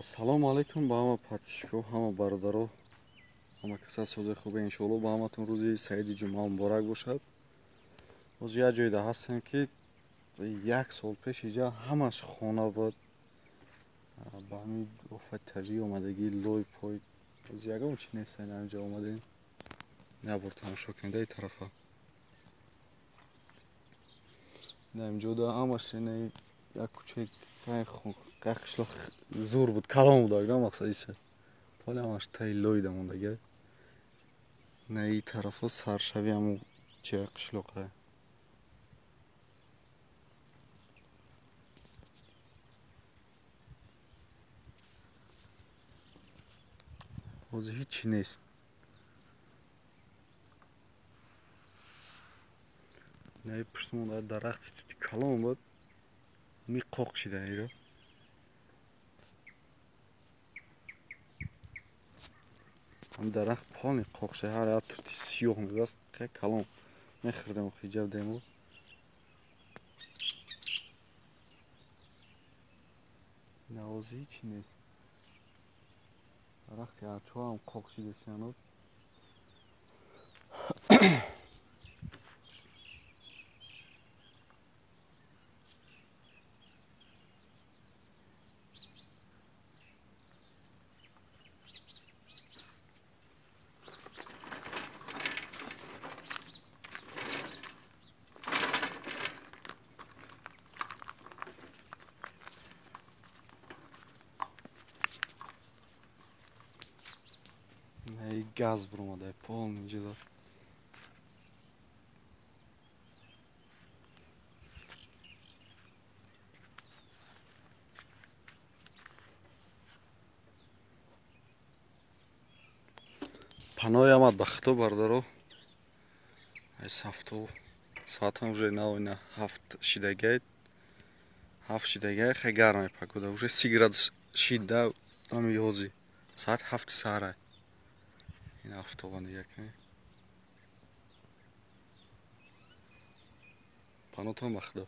Ассалому алайкум ба ҳама подписчикҳо, ҳама бародаро, ҳама каса сози хубе. Иншоалло ба ҳаматон рӯзи саиди ҷумъа муборак бошад. Боз як ҷойда ҳастем, ки як сол пеш иҷа ҳамаш хона буд. Ба ҳамин офати табиӣ омадагӣ, лой пой, боз ягон чи нест. Инҷа омадем, як бор тамошо кунед ин тарафа. Инҷода ҳамаш як кӯчаи як қишлоқ зур буд, калон буд, агар мақсад иса. Поли ҳамаш таи лойда мондага. На ин тарафо саршави ҳамун чия қишлоқа. Ҳозир ҳичи нест. На ин пуштмон дарахти тути калон буд, ми қоқ шида иро. Ҳам дарахт полни қоқ шуда, ҳар як тути сиёҳ мебаст, хеле калон мехӯрдем, хиҷаб демо. Навози ҳичи нест. Дарахти арчоам қоқ шида сианот. Газ буромада полный ҷило. Паноҳи омад ба худо, бародаро. Ай сафто соатам уже на 7 шидагай. 7 шидагай, хеле гармай погода. Уже 30 градус шида ами ҳози. Соат 7 саҳара. Ин афтоба нигоҳ кунед. Паноҳтон ба худо.